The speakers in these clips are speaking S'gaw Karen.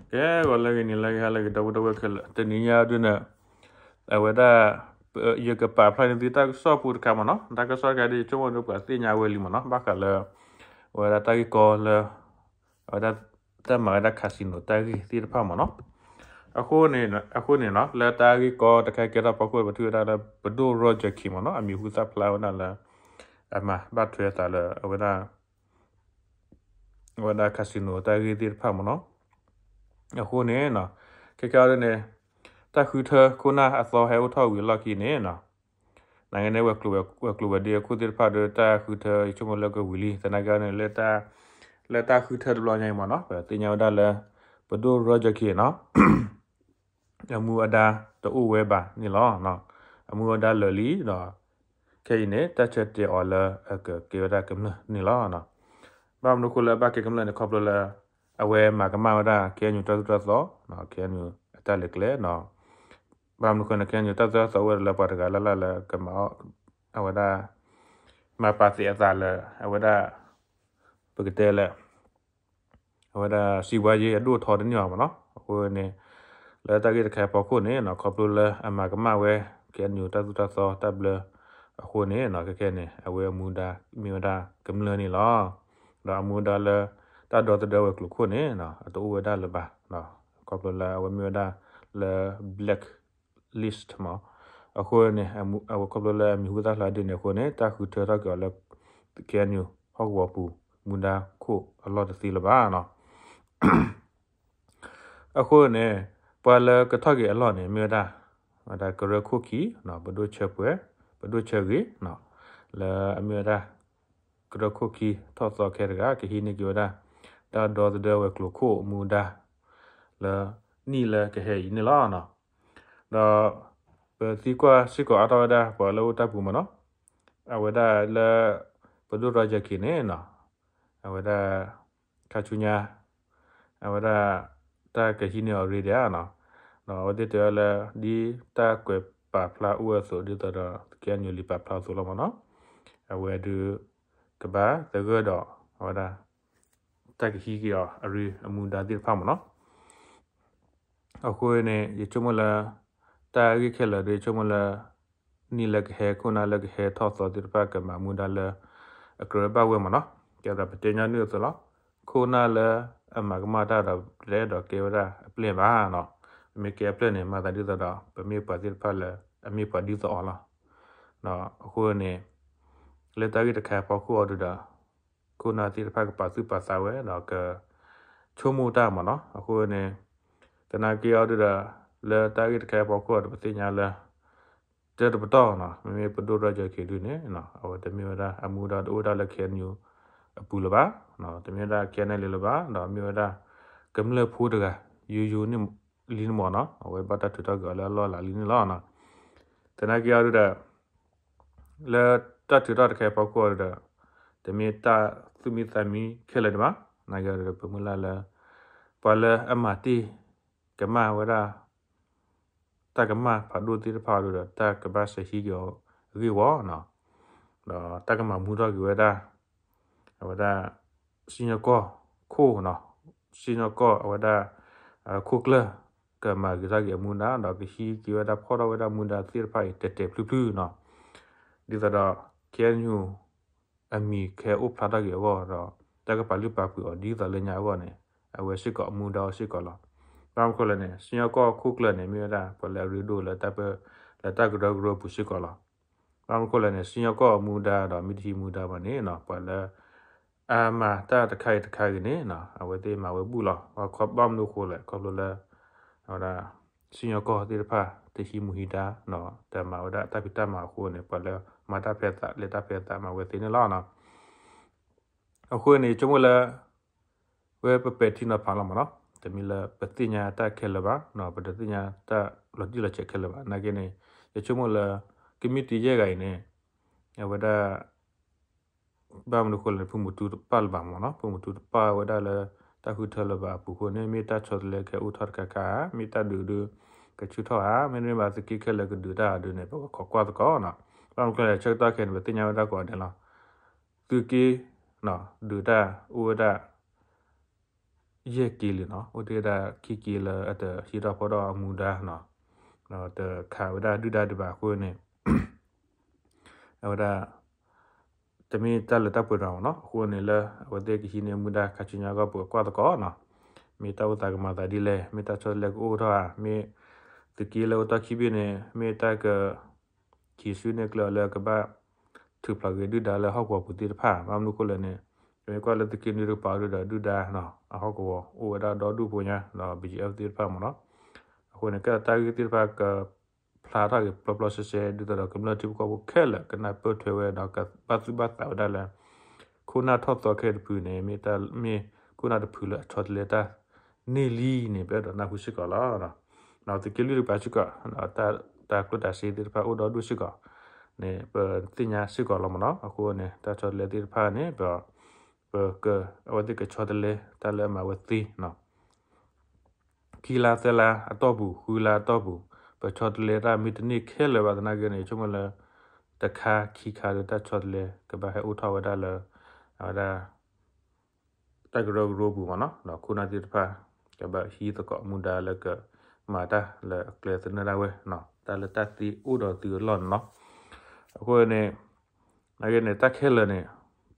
ကဲ ဂီၤလၢအဂ့ၤ နံၤလၢအဂ့ၤ ဟါလၢအဂ့ၤ ဒီပုၢ်ဝဲၢ်ခဲလၢာ် တနံၤညါဒုန့ၣ် အဝဲဒၣ် ယကပာ်ဖျါန့ၢ်သုတၢ်ကစီၣ်ဖိတခါမ့ၢ်နီၤ. တၢ်ကစီၣ်တခါဒ် ယဆိကမိၣ်ဒ်ပှၤသ့ၣ်ညါဝဲလံမ့ၢ်နီၤ, ဘၣ်ဃးလၢ အဝဲဒၣ်တၢ်ဂ့ၢ်ကီလၢ အဝဲဒၣ် တၢ်မၤဝဲဒၣ် casino တၢ်ဂ့ၢ်သ့ၣ်တဖၣ်မ့ၢ်နီၤ. အဃိန့ၣ် အဃိန့ၣ်နီၤ လၢတၢ်ဂ့ၢ်ကီတခါကဲထီၣ်ဖီခိၣ် ပထံၣ်ဝဲဒၣ်လၢ ပဒိၣ် Roger Khin မ့ၢ်နီၤ, အမံၤဟူသၣ်ဖျါဝဲဒၣ်လၢ အမၤဘၣ်ထွဲအသးလၢ အဝဲဒၣ် အဝဲဒၣ် casino တၢ်ဂ့ၢ်သ့ၣ်တဖၣ်မ့ၢ်နီၤ. အဃိန့ၣ်နီၤ ခဲကဲအံၤဒ်န့ၣ် တၢ်ဃုထၢခိၣ်နၢ်အသီဟဲအိၣ်ထီၣ်ဝံၤအလီၢ်ခံန့ၣ်နီၤ, နာ်က့န့ၣ် ဝဲၤကျိၤဝဲၤဒ့အခိၣ်သ့ၣ်တဖၣ်ဒီး တၢ်ဃုထၢ ယဆိကမိၣ်လၢကဝံၤလံ သနာ်က့န့ၣ် လၢတၢ်ဃုထၢတဘျီညါအံၤမ့ၢ်နီၤ ပသ့ၣ်ညါဝဲဒၣ်လၢ ပဒိၣ် Roger Khin နီၤ အမူအဒါတအိၣ်ဝဲဘၣ်န့ၣ်လီၤ. အမူအဒါလၢာ်လံဒီး ခဲအံၤန့ၣ် တၢ်ဆၢတဲာ်အီၤလၢအကကဲဝဲဒၣ်ကမျၢၢ်န့ၣ်လီၤ. ဘၣ်မနုၤအဃိလၢအဘၣ်ကဲကမျၢၢ်န့ၣ် ခီဖျိလၢ အဝဲမၤကမၣ်ဝဲဒၣ် KNU တၢ်သိၣ်တၢ်သီ KNU အတၢ်လဲၤကျဲဒီး ဘၣ်မနုၤအဃိန့ၣ် KNU တၢ်သိၣ်တၢ်သီအိၣ်ဝဲဒၣ်လၢပှၤတဂၤလၢ်လၢ်လၢကမၤအီၣ် အဝဲဒၣ် မၤပာ်သ့အသးလၢ အဝဲဒၣ် ပကတဲလၢ အဝဲဒၣ် စံးဘှါယ့အဒိၣ်အထီတန့ၢ်အီၤမ့ၢ်နီၤ. အဃိန့ၣ် လၢတၢ်ဂ့ၢ်တခါအံၤအဖီခိၣ်န့ၣ်နီၤ ခီဖျိလၢအမၤကမၣ်ဝဲ KNU တၢ်သိၣ်တၢ်သီတၢ်ဘျၢအဃိန့ၣ်နီၤ ခဲခဲန့ၣ် အဝဲအမူဒါမ့ၢ်ဝဲဒၣ်ကမျၢၢ်န့ၣ်လီၤ. ဒီးအမူဒါလၢ တၢ်ဒီသဒၢဝဲၤကျိၤခိၣ်န့ၣ်နီၤ အတအိၣ်ဝဲဒၣ်လၢၤဘၣ်. ခီဖျိလၢအဝဲမ့ၢ်ဝဲဒၣ်လၢ black list မ့ၢ် အဃိန့ၣ် အဝဲခီဖျိလၢအမံၤဟူသၣ်ဖျါဒ်န့ၣ်အဃိန့ၣ် တၢ်ဃုထၢထီၣ်က့ၤအီၤလၢ KNU ဟီၣ်ကဝီၤပူၤ မူဒါခိၣ်အလီၢ်တသ့လၢၤဘၣ်နီၤ. အဃိန့ၣ် ပှၤလၢကထီၣ်က့ၤအလီၢ်န့ၣ် မ့ၢ်ဝဲဒၣ် ဝဲဒၣ်ကရၢခိၣ်ခံ ပဒိၣ်ဆၢပှဲၤ ပဒိၣ်ဆၢဂ့ၤ လၢအမ့ၢ်ဝဲဒၣ် ကရၢခိၣ်ခံထီၣ်သီခဲတဂၤ ကဟံးန့ၢ်က့ၤဝဲဒၣ် တၢ်ဒီသဒၢဝဲၤကျိၤခိၣ်မူဒါ လၢနံၣ်လၢကဟဲအံၤန့ၣ်လီၤ. ဒီးပသံကွၢ်စ့ၢ်ကီးအါထီၣ်ဝဲဒၣ် ပှၤလၢအိၣ်တၢ်ပူၤမ့ၢ်နီၤ, အဝဲဒၣ်လၢ ပဒိၣ် Roger Khin န့ၣ်နီၤ, အဝဲဒၣ် ခါဆူညါ အဝဲဒၣ် တၢ်ကဟံးန့ၢ်အီၤ ready ဧါနီၤ, ဒီးအဝဲသ့ၣ်တဲဝဲလၢ ဒ်တၢ်ကွဲးပာ်ဖျါအိၣ်ဝဲအသိး ဒ်သိးဒီး KNU လံာ်ပာ်ဖျါအသိးလီၤမ့ၢ်နီၤ, အဝဲဒုး ကဘၣ်သဂၢၢ်ဒီး အဝဲဒၣ် တၢ်ကဟံးက့ၤအီၤအရ့အမူဒါသ့ၣ်တဖၣ်မ့ၢ်နီၤ. အဃိန့ၣ် ယဆိကမိၣ်လၢ တၢ်ဂ့ၢ်ခဲလၢာ်ဒီး ယဆိကမိၣ်လၢ နံၣ်လၢကဟဲ ခိၣ်နၢ်လၢကဟဲထီၣ်သီသ့ၣ်တဖၣ် ကမၤမူဒါလၢ အကြၢးဘၣ်ဝဲမ့ၢ်နီၤ. ကဲသးပတဲညီနုၢ်အသိးလီၤ. ခိၣ်နၢ်လၢအမၤကမၣ်တၢ်ဒီး ပတဲဒီးကဲဝဲဒၣ်အပျဲၢ်ဘၣ်နီၤ. ပမ့ၢ်ကဲအပျဲၢ်န့ၣ် မၤသးဒ်သိးဒီး ပမ့ၢ်ပှၤသ့ၣ်တဖၣ်လၢ အမ့ၢ်ပှၤဒ်သိးအီၤလီၤ. အဃိန့ၣ် လၢတၢ်ဂ့ၢ်တခါအဖီခိၣ်အီၤဒုးဒီး ခိၣ်နၢ်သ့ၣ်တဖၣ်ကပာ်သူၣ်ပာ်သးဝဲဒီးက ဆိကမိၣ်တၢ်မ့ၢ်နီၤ. အဃိန့ၣ် သနာ်က့အီၤဒုးဒီး လၢတၢ်ဂ့ၢ်တခါအဖီခိၣ်အီၤဒီး ပသ့ၣ်ညါလၢ တၢ်တပတီၢ်နီၤ မ့မ့ၢ်ပဒိၣ် Roger Khin ဒုးန့ၣ် အဝဲတမ့ၢ်ဝဲဒၣ် အမူဒါတအိၣ်ဝဲဒၣ်လၢ KNU အပူၤလၢၤဘၣ်, တမ့ၢ်ဝဲဒၣ် KNLA လၢၤဘၣ်, ဒီးမ့ၢ်ဝဲဒၣ် ကမျၢၢ်ဖိတဂၤ ယိယိန့ၣ်လံန့ၣ်မ့ၢ်နီၤ. အဝဲဘၣ်တၢ်ထုးထီၣ်က့ၤအီၤလၢအလီၢ်လၤလံန့ၣ်လီၤ. သနာ်က့အီၤဒုးဒီး လၢတၢ်ထုးထီၣ်တခါအံၤအဖီခိၣ်အီၤဒီး တမ့ၢ်တၢ်သူၣ်မံသးမံခဲလၢာ်ဒံးဘၣ်. သနာ်က့အီၤဒီး ပမုၢ်လၢ်လၢ ပှၤလၢအမၤတ့ၢ်ကမၣ်ဝဲဒၣ် တၢ်ကမၣ်ဖးဒိၣ်သ့ၣ်တဖၣ်အီၤဒီး တၢ်ကဘၣ်စဲၤဟံးက့ၤအီၤအဂ့ၢ်ဝီနီၤ, ဒီးတၢ်ကမၤမူထီၣ်က့ၤဝဲဒၣ် အဝဲဒၣ် စံၣ်ညီၣ်ကွီၢ်ခိၣ်နီၤ, စံၣ်ညီၣ်ကွီၢ်အဝဲဒၣ် ခိၣ်ကျၢၢ် ကမၤဂ့ၤထီၣ်က့ၤအမူဒါ ဒီးကဟံးက့ၤဝဲဒၣ် ဖီၣ်ထီၣ်ဝဲဒၣ်မူဒါသ့ၣ်တဖၣ်အံၤ တဲာ်တဲာ်ဖျုးဖျုးနီၤ, ဒ်သိးဒီး KNU အမံၤကဟဲအိၣ်ဖျါထီၣ်က့ၤအဂီၢ်ဒီး တၢ်ကပာ်လုၢ်ပာ်ပှ့ၤအီၤဒ်သိးလၢညါအဂီၢ်န့ၣ် အဝဲစ့ၢ်ကီးအမူဒါအီၤစ့ၢ်ကီးလီၤ. ဘၣ်မနုၤအဃိလဲၣ်န့ၣ် စံၣ်ညီၣ်ကွီၢ်ခိၣ်ကျၢၢ်န့ၣ် မ့ၢ်ဝဲဒၣ် ပှၤလၢအရ့ဒိၣ်လၢတၢ်ပၢ လၢတၢ်ကရၢကရိအပူၤစ့ၢ်ကီးလီၤ. ဘၣ်မနုၤအဃိလဲၣ်န့ၣ် စံၣ်ညီၣ်ကွီၢ်အမူဒါဒီး မ့ၢ်တဟံးမူဒါဘၣ်န့ၣ်နီၤ ပှၤလၢ အမၤတၢ်တခါအံၤတခါဂ့ၤန့ၣ်နီၤ အဝဲသ့ၣ်မၤဝဲဘူၣ်လီၤ. ဘၣ်မနုၤအဃိလဲၣ် ခီဖျိလၢ အဝဲဒၣ် စံၣ်ညီၣ်ကွီၢ်သ့ၣ်တဖၣ် တဟံးမူဟံးဒါနီၤ တမၤဝဲဒၣ်တၢ်ဖံးတၢ်မၤအဃိန့ၣ် ပှၤလၢမၤတၢ်ဖဲအသး လဲၤတၢ်ဖဲအသး မၤဝဲသ့န့ၣ်လီၤ. အဃိန့ၣ် ယဆိကမိၣ်လၢ ဝဲပပဲာ်ထံနီၤဖးလီၤမ့ၢ်နီၤ, တမ့ၢ်လၢပသ့ၣ်ညါတၢ်ခဲလၢာ်ဘၣ်နီၤ, ပတသ့ၣ်ညါတၢ်လီၤတံၢ်လီၤဆဲးခဲလၢာ်ဘၣ်. နာ်က့န့ၣ် ယဆိကမိၣ်လၢ ကမံးတံာ်ယဲၢ်ဂၤအံၤန့ၣ် အဝဲဒၣ် ဘၣ်မနုၤအဃိလဲၣ်န့ၣ် ဖိမုၣ်တူတပာ်လၢၤဘၣ်မ့ၢ်နီၤ, ဖိမုၣ်တူတပာ်ဝဲဒၣ်လၢ တၢ်ဃုထၢလၢၤဘၣ်အပူၤအဃိန့ၣ် မ့ၢ်တၢ်ဆီတလဲကဟဲအိၣ်ထီၣ်တခါခါဧါ, မ့ၢ်တၢ်ဒုးဒုး ကဆူၣ်ထီၣ်ဧါ, မ့တမ့ၢ်ဘၣ်သုးက့ခဲလၢာ်ကဒုးတၢ်ဒုးန့ၣ် ပကခိးကွၢ်သကိးနီၤ. ဘၣ်မနုၤအဃိလဲၣ် ဆၢကတီၢ်ခဲအံၤန့ၣ် ပသ့ၣ်ညါဝဲဒၣ်ကိးဂၤဒဲးလီၤ. သုးက့ ဒုးတၢ်အိၣ်ဝဲဒၣ် ယဲၢ်က့လံနီၤ, အိၣ်တ့ၢ်ဝဲဒၣ်ခံက့လၢအတဟံးထီၣ်ဖီၣ်ထီၣ်အမူဒါနီၤ, ဒီးတခးဝဲဒၣ်ဒုၣ်ဒါဒံးဘၣ်အဃိန့ၣ် အဝဲဒၣ် တမ့ၢ်တၢ်လၢတၢ်ပှဲၤဒီးမ့ၢ်နီၤ, အဃိန့ၣ်လၢအဝဲသ့ၣ်ကဟံးန့ၢ်မူဒါခါဆူညါအဂီၢ် ပကကွၢ်သကိးနီၤ, မ့ၢ်တၢ်အိၣ်သးကမၤသးဒ်လဲၣ်, မ့ၢ်တၢ်ဆီတလဲကအိၣ်ထီၣ်ဧါ, မ့ၢ်သုးက့လၢအိၣ်တီၢ်ခံဘ့ၣ်န့ၣ် မ့ၢ်တၢ်က ခံစုန့ၢ်ကျၢၤလၢကဘၣ်ထုးဖျိးက့ၤဒုၣ်ဒါလၢဟီၣ်ကဝီၤပူၤသ့ၣ်တဖၣ်, ဘၣ်မနုၤအဃိလဲၣ်န့ၣ် ပမ့ၢ်ကွၢ်လၢသုးက့နွံတကပၤဒုဒီး ဒုၣ်ဒါအဟီၣ်ကဝီၤအိၣ်ဝဲဒၣ်ဒီဒူၣ်ဖိညါ ဒီး ဘီကၠံအၣ် သ့ၣ်တဖၣ်မ့ၢ်နီၤ, အဃိန့ၣ် ကဲတၢ်ဂ့ၢ်သ့ၣ်တဖၣ်ကဖျါထီၣ်က့ၤပျီပျီစဲစဲ ဒ်သိးဒီးကမျၢၢ်ထံဖိကီၢ်ဖိခဲလၢာ်ကနၢ်ပၢၢ်ထွဲဝဲ ဒီးကဘၣ်သူၣ်ဘၣ်သးဝဲဒၣ်လၢ ခိၣ်နၢ်ထီၣ်သီခဲတဖုန့ၣ် မ့ၢ်တၢ်မ့ၢ်ခိၣ်နၢ်တဖုလၢအဆီတလဲတၢ်န့ၣ်လံန့ၣ် ပအဲၣ်ဒိးနၢ်ဟူစ့ၢ်ကီးလီၤ. ဒီးသုးက့လွံၢ်တကပၤစ့ၢ်ကီး တၢ် တၢ်ကျိၣ်တၢ်စ့သ့ၣ်တဖၣ်အိၣ်ဒီဒူၣ်စ့ၢ်ကီးန့ၣ် ပသ့ၣ်ညါစ့ၢ်ကီးလီၤမ့ၢ်နီၤ, အဃိန့ၣ် တၢ်ဆီတလဲသ့ၣ်တဖၣ်န့ၣ် ပ ပက အဝဲသ့ၣ်ကဆီတလဲတၢ်လၢအမၤဝဲသ့နီၤ ခံလါသၢလါအတီၢ်ပူၤ ဃုလါအတီၢ်ပူၤ ပဆီတလဲတၢ်မ့ၢ်တန့ၢ်ခဲလၢာ်ဘၣ်သနာ်က့န့ၣ် ယဆိကမိၣ်လၢ တခါခံခါဒီးတၢ်ဆီတလဲ ကဘၣ်ဟဲအိၣ်ထီၣ်ဝဲဒၣ်လၢ အဝဲဒၣ် တၢ်ကရၢကရိပူၤမ့ၢ်နီၤ, ဒီးခိၣ်နၢ်သ့ၣ်တဖၣ် ကဘၣ်ဟံးသကိးမူဒါလၢကမၤတၢ်လၢအကျဲသနၢၣ်ဒၣ်ဝဲနီၤ, တၢ်လၢတၢ်သ့အိၣ်ဒီးသုအလီၢ်န့ၣ်နီၤ, အဃိန့ၣ် နာ်က့န့ၣ် တၢ်ခဲလၢာ်န့ၣ်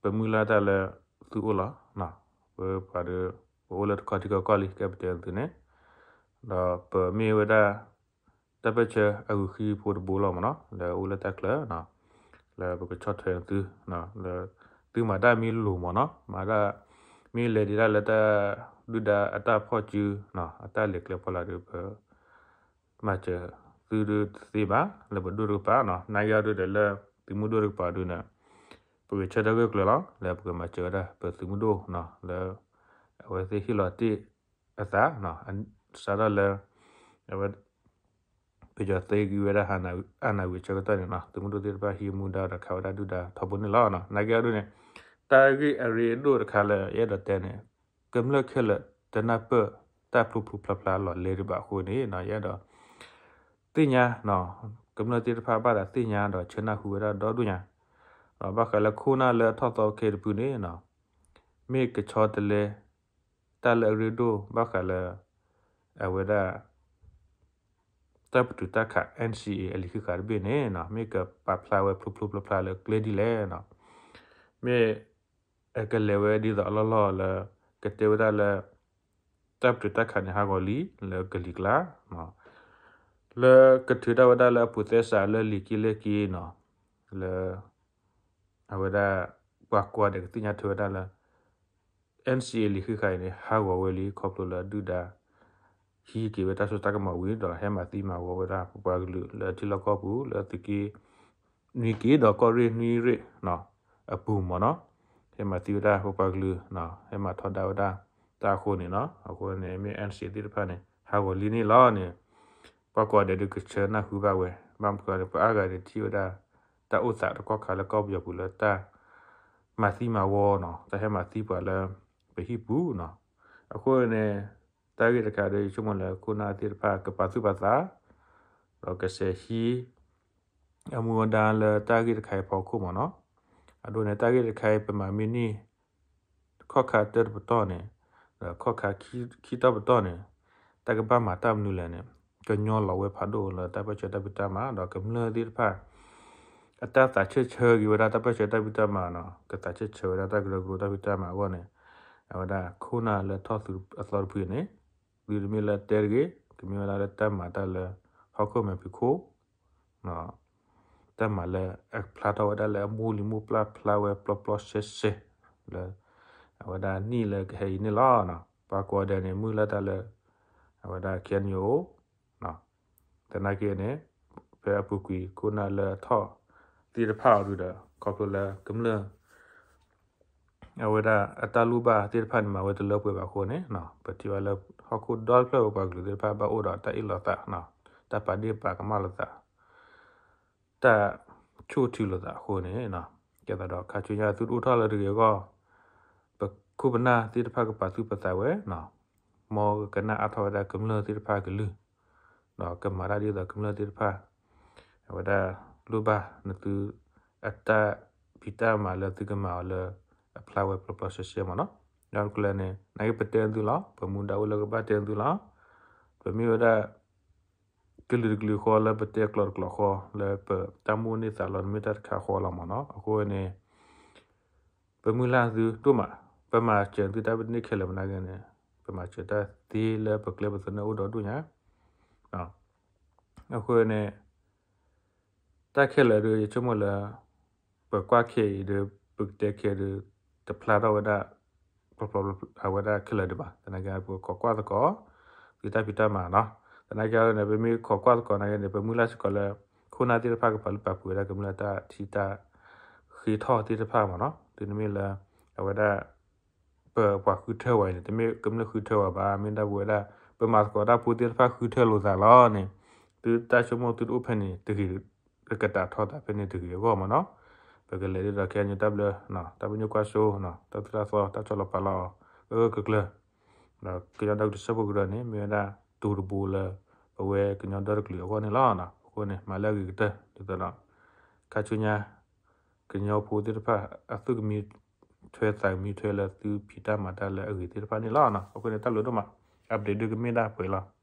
ပမုၢ်လၢ်တၢ်လၢသုအိၣ်လီၤ, ပပှၤဒီး ပအိၣ်လၢတခီထံကီၢ်ကီၢ်လံ ကဲပတဲသုန့ၣ်, ဒီးပမ့ၢ်ဝဲဒၣ် တၢ်ပၢၢ်ဆၢအဂုာ်ခံဖိတဘိလီၤမ့ၢ်နီၤ, လၢအိၣ်လၢတၢ်ချၢနီၤ, လၢပကဆီၣ်ထွဲသု, လၢသုမၤတၢ်မ့ၢ်လိၤမ့ၢ်နီၤ, မၤတၢ်မ့ၢ်လဲၤဒံးတၢ်လၢတၢ်ဒုၣ်ဒါအတၢ်ဖီၣ်စုနီၤ, အတၢ်လဲၤကျဲဖီလာ်ဒီးပ မၤစၢၤသုဒုတသ့ဘၣ် လၢပဒိၣ်တကပၤနီၤ, နာ်က့အီၤဒုဒီးလၢသုးမုၢ်ဒိၣ်တကပၤဒုန့ၣ် ပဂဲၤဆၢထၢၣ်ဂၢၢ်ကျၢၤလီၤ လၢပကမၤစၢၤဝဲဒၣ်ပသုးမုၢ်ဒိၣ်နီၤ, လၢအဝဲသ့ၣ်ဟ့ၣ်လီၤတ့ၢ်အသး စးထီၣ်လၢ အဝဲ ပယီၤသ့ဂံၤဝဲဒၣ် အနၢ်ဝံၤအဆၢကတီၢ်န့ၣ်နီၤ, သုးမုၢ်ဒိၣ်သ့ၣ်တဖၣ်ဟံးမူဒါဒီးခးဝဲဒၣ်ဒုၣ်ဒါထီဘိန့ၣ်လီၤ. နာ်က့အီၤဒုန့ၣ် တၢ်ဂ့ၢ်အရ့ဒိၣ်တခါလၢယအဲၣ်ဒိးတဲန့ၣ် ကမျၢၢ်ခဲလၢာ်တနၢ်ပၢၢ်တၢ်ဖျိဖျိဖျါဖျါလီၤလဲၤဒံးဘၣ်အဃိန့ၣ် ယအဲၣ်ဒိး သ့ၣ်ညါ ကမျၢၢ်သ့ၣ်တဖၣ်ဘၣ်သးသ့ၣ်ညါဒီးဆၢနၢ်ဟူဝဲဒၣ်ဒီဒူၣ်ညါ, ဒီးဘၣ်ဃးလၢခိၣ်နၢ်လၢအထီၣ်သီခဲတဖုန့ၣ် မ့ၢ်ကဆီတလဲ တၢ်လၢအရ့ဒိၣ်ဘၣ်ဃးလၢ အဝဲဒၣ် တၢ်ပတုာ်တၢ်ခး NCA အလံာ်ဃံးဃာ်တဘ့ၣ်န့ၣ် မ့ၢ်ကပာ်ဖျါဝဲဖျိဖျိဖျါဖျါလၢကျဲဒ်လဲၣ်, မ့ၢ်အကလဲၤဝဲဒ်သိးအလီၢ်လီၢ်လၢ ကတဲဝဲဒၣ်လၢ တၢ်ပတုာ်တၢ်ခးန့ၣ်ဟးဂီၤလံလၢကလံၤကျါ လၢကထုးထီၣ်ဝဲဒၣ်လၢအပူၤသဲစးလၢလံာ်က့လၢက့နီၤ, လၢ အဝဲဒၣ် ပှၤကိးဂၤဒဲးကသ့ၣ်ညါထွဲဝဲဒၣ်လၢ NCA လံာ်ဃံးဃာ်အံၤန့ၣ် ဟးဂီၤဝဲလံ ခီဖျိလၢဒုၣ်ဒါ ဟံးက့ၤဝဲတၢ်စိတၢ်ကမီၤဝံၤဒီး ဟဲမၤသံမၤဝီဝဲဒၣ် ပပှၤကလုာ်လၢထံလီၢ်ကီၢ်ပူၤ လၢသုးက့ နွံက့ဒီးကီၢ်ရ့ၣ်နွံရ့ၣ်အပူၤမ့ၢ်နီၤ, ဟဲမၤသံဝဲဒၣ်ပပှၤကလုာ် ဟဲမၤထီဒါဝဲဒၣ်တၢ်အဃိန့ၣ်နီၤ, အဃိန့ၣ် မ့ၢ် NCA သ့ၣ်တဖၣ်န့ၣ် ဟးဂီၤလံန့ၣ်လီၤန့ၣ် ပှၤကိးဂၤဒဲးဒုးကဆၢနၢ်ဟူဘၣ်ဝဲ, ဘၣ်မနုၤဃိန့ၣ် ပှၤအါဂၤဒဲးထံၣ်ဝဲဒၣ် တၢ်အိၣ်သးတကီၢ်ခါလၢကီၢ်ပယီၤပူၤလၢတၢ် မၤသံမၤဝီနီၤ, တၢ်ဟဲမၤသံပှၤလၢ ပဟံၣ်ပူၤနီၤ, အဃိန့ၣ် တၢ်ဂ့ၢ်တခါဒီး ယဆိကမိၣ်လၢခိၣ်နၢ်သ့ၣ်တဖၣ်ကပာ်သူၣ်ပာ်သး ဒီးကစဲးဟံး အမူအဒါလၢတၢ်ဂ့ၢ်တခါအံၤအဖီခိၣ်မ့ၢ်နီၤ, အဒိန့ၣ် တၢ်ဂ့ၢ်တခါအံၤ ပမၤမ့ၢ်န့ၢ် ခီၣ်ခါတၢတပတီၢ်န့ၣ် ဒီးခီၣ်ခါခံတီၢ်ပတီၢ်န့ၣ် တၢ်ကဘၣ်မၤတၢ်မနုၤလဲၣ်န့ၣ် ကညီလီၤဝဲဖးဒိၣ်လၢတၢ်ပၢၢ်ဆၢတၢ်ဖံးတၢ်မၤ ဒီးကမျၢၢ်သ့ၣ်တဖၣ် အတၢ်သးဆၢဆၢက့ၤဝဲဒၣ်တၢ်ပၢၢ်ဆၢတၢ်ဖံးတၢ်မၤနီၤ, ကသးဆၢဆၢဝဲဒၣ်တၢ်ကရၢကရိတၢ်ဖံးတၢ်မၤအဂီၢ်န့ၣ် အဝဲဒၣ်ခိၣ်နၢ်လၢထီၣ်သုးအသီတဖုန့ၣ် သုတမ့ၢ်လၢတဲတဂ့ၤ, ကမ့ၢ်ဝဲဒၣ်လၢတၢ်မၤတၢ်လၢ ဟီၣ်ခိၣ်မဲာ်ဖံးခိၣ် တၢ်မၤလၢအဖျါထီၣ်ဝဲဒၣ်လၢအမိၢ်လံၤမိၢ်ပှၢ်ဖျါဝဲပျီပျီစဲစဲ လၢ အဝဲဒၣ်နံၣ်လၢကဟဲအံၤန့ၣ်လီၤ. ပှၤကိးဂၤဒဲးန့ၣ် မုၢ်လၢ်တၢ်လၢ အဝဲဒၣ် KNU သနာ်က့န့ၣ် ဖဲအပူၤကွံာ်ခိၣ်နၢ်လၢအထီၣ်သ့ၣ်တဖၣ်အီၤဒုဒီး ခီဖျိလၢကမျၢၢ် အဝဲဒၣ်အတၢ်လိၣ်ဘၣ်သ့ၣ်တဖၣ်န့ၣ်မၤဝဲတလၢပှဲၤဘၣ်အဃိန့ၣ် ပထံၣ်ဘၣ်လၢဟီၣ်ခိၣ်ဒီတဖျၢၣ်ပပှၤကလုာ်သ့ၣ်တဖၣ်ဘၣ်အိၣ်ဒီးတၢ်အ့ၣ်လိာ်သး တၢ်ပာ်ဒ့ၣ်ပာ်ကမၣ်လိာ်သး တၢ်ဆိၣ်ထံလိာ်သးအဃိန့ၣ် ကဲသးဒီးခါဆူညါသုတအိၣ်ထီၣ်လၢတဂ့ၤအဂီၢ် ပခိၣ်ပနၢ်သ့ၣ်တဖၣ်ကပာ်သူၣ်ပာ်သးဝဲ မ်ကကနၣ်အါထီၣ်ဝဲဒၣ်ကမျၢၢ်သ့ၣ်တဖၣ်အကလုၢ် ဒီးကမၤတၢ်ဒ်သိးကမျၢၢ်သ့ၣ်တဖၣ် အဝဲဒၣ်လိၣ်ဘၣ်နသု အတၢ်ဖံးတၢ်မၤလၢသုကမၤအီၤလၢ အဖျါဝဲပျီပျီစဲစဲမ့ၢ်နီၤ. ဒီးတကလၢၤန့ၣ် နာ်က့ပတဲသုလီၤ, ပမူဒါအိၣ်လၢကဘၣ်တဲသုလီၤ. ပမ့ၢ်ဝဲဒၣ် ကလုာ်တကလုာ်ဃီလၢပတဲကျိာ်တကျိာ်ဃီ လၢပတၢ်မုၢ်န့ၢ်သးလီၤတမ့ၢ်တၢ်တခါဃီလီၤမ့ၢ်နီၤ. အဃိန့ၣ် ပမုၢ်လၢ်သုဒိၣ်မး, ပမၤစၢၤသုတၢ်ပန့ၢ်ခဲလၢာ်မနုၤဂ့ၤန့ၣ် ပမၤစၢၤတၢ်သ့လၢပကျဲပသနၢၣ်အိၣ်ဒီးဒိၣ်ညါ. အဃိန့ၣ် တၢ်ခဲလၢာ်ဒီး ယဆိကမိၣ်လၢ ပကွၢ်ခဲအံၤဒီး ပကတဲခဲဒီး တဖျါထီၣ်ဝဲဒၣ် အဝဲဒၣ်ခဲလၢာ်ဒံးဘၣ်. သနာ်က့ ပခိးကွၢ်သကိး သုတၢ်ဖံးတၢ်မၤနီၤ. သနာ်က့န့ၣ် ပမ့ၢ်ခိးကွၢ်သကိးနာ်က့န့ၣ် ပမုၢ်လၢ်စ့ၢ်ကီးလၢ ခိၣ်နၢ်သ့ၣ်တဖၣ်ကပာ်လုၢ်ပာ်ပှ့ၤဝဲဒၣ်ကမျၢၢ်တၢ်ထံတၢ်ဃ့ထီၣ်သ့ၣ်တဖၣ်မ့ၢ်နီၤ. တုၤနမ့ၢ်လၢ အဝဲဒၣ် ပပှၤဃုထၢဝဲအံၤန့ၣ် တမ့ၢ်ကမျၢၢ်ဃုထၢဝဲဘၣ်, မ့ၢ်ဒၣ်ပဝဲဒၣ် ပမၤသကိးတၢ်ဖိသ့ၣ်တဖၣ်ဃုထၢလိာ်သးလီၤန့ၣ်, သုတၢ်ဆိကမိၣ်သုတအိၣ်ဖဲန့ၣ်တဂ့ၤ, ကကတာ်ထီၣ်သးဖဲန့ၣ်တဂ့ၤအဂီၢ်မ့ၢ်နီၤ. ပကလဲၤဒ်သိးခဲအံၤ တၢ်ဘျၢ တၢ်ပညိၣ်ကွၢ်စိ တၢ်သိၣ်တၢ်သီ တၢ်ဆီၣ်လီၤပာ်လီၤအီၤ အဂၢၢ်ကကျၢၤ ဒီးကညီဒီကလုာ်စၢဖှိၣ်ကရၢန့ၣ် မ့ၢ်ဝဲဒၣ်တူၤတဘိလၢ ပဝဲကညီဒီတကလုာ်အဂီၢ်န့ၣ်လီၤ. အဃိန့ၣ် မၤလၢအဂ့ၤကတၢၢ် ဒ်သိးဒီး ခါဆူညါ ကညီဖိသ့ၣ်တဖၣ် အသူၣ်ကမံထွဲသးကမံထွဲလၢသုဖံးတၢ်မၤတၢ်လၢအဂ့ၤသ့ၣ်တဖၣ်န့ၣ်လီၤ. အဃိန့ၣ် တၢ်ဘျုးဒိၣ်မး update ဒုကမ့ၢ်ဒၣ်ပှဲၤလီၤ.